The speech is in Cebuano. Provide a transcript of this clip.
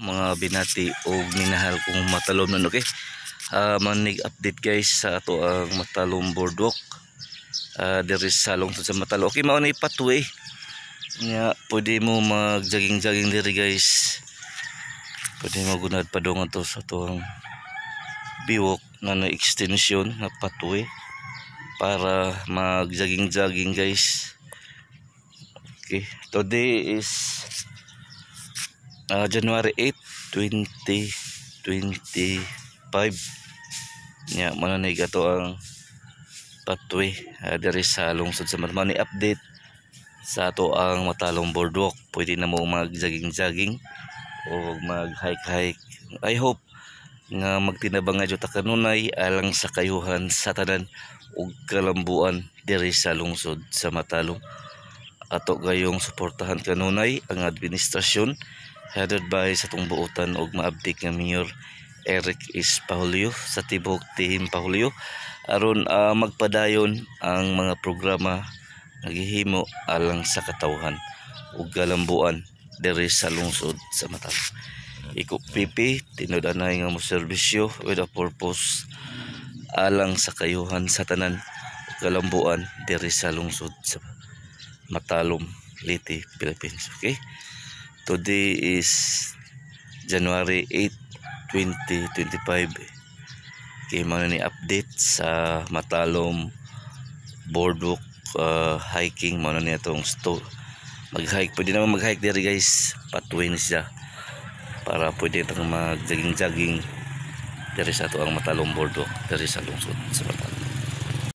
mga binati og minahal kong Matalomnon, okay? Manig update, guys, sa ato ang Matalom Boardwalk diri sa lungsod sa Matalom. Okay, mao ni pathway. Nya pwede mo mag jogging jogging diri, guys. Pwede mo gunad padung ato sa ato ang Biwok na extension na pathway para mag jogging jogging, guys. Okay, today is January 8, 2025. Nya mao na ato ang pathway diri sa lungsod sa Matalom. Ni update sa ato ang Matalom Boardwalk. Pwede na mo mag jogging jogging o mag hike hike. I hope nga magtinabangay jud ta kanunay alang sa kayuhan sa tanan ug kalambuan diri sa lungsod sa Matalom. Ato gayong suportahan kanunay ang administrasyon headed by sa atong buotan og maabdik nga Mayor Eric S. Pahulyo sa tibok Team Pahulyo aron magpadayon ang mga programa nga gihimo alang sa katawhan ug kalambuan diri sa lungsod sa Matalom. Iko PP tinud-anay nga mo serbisyo with a purpose alang sa kayuhan sa tanan ug kalambuan diri sa lungsod sa Matalom, Leyte, Philippines. Okay? Today is January 8, 2025. Okay, mao ni update sa Matalom Boardwalk hiking. Mao na ni atong store. Mag-hike, pwede naman mag-hike diri, guys. Pathway ni siya para pwede tang mag-jogging jogging diri sa ato ang Matalom Boardwalk diri sa lungsod sa Matalom.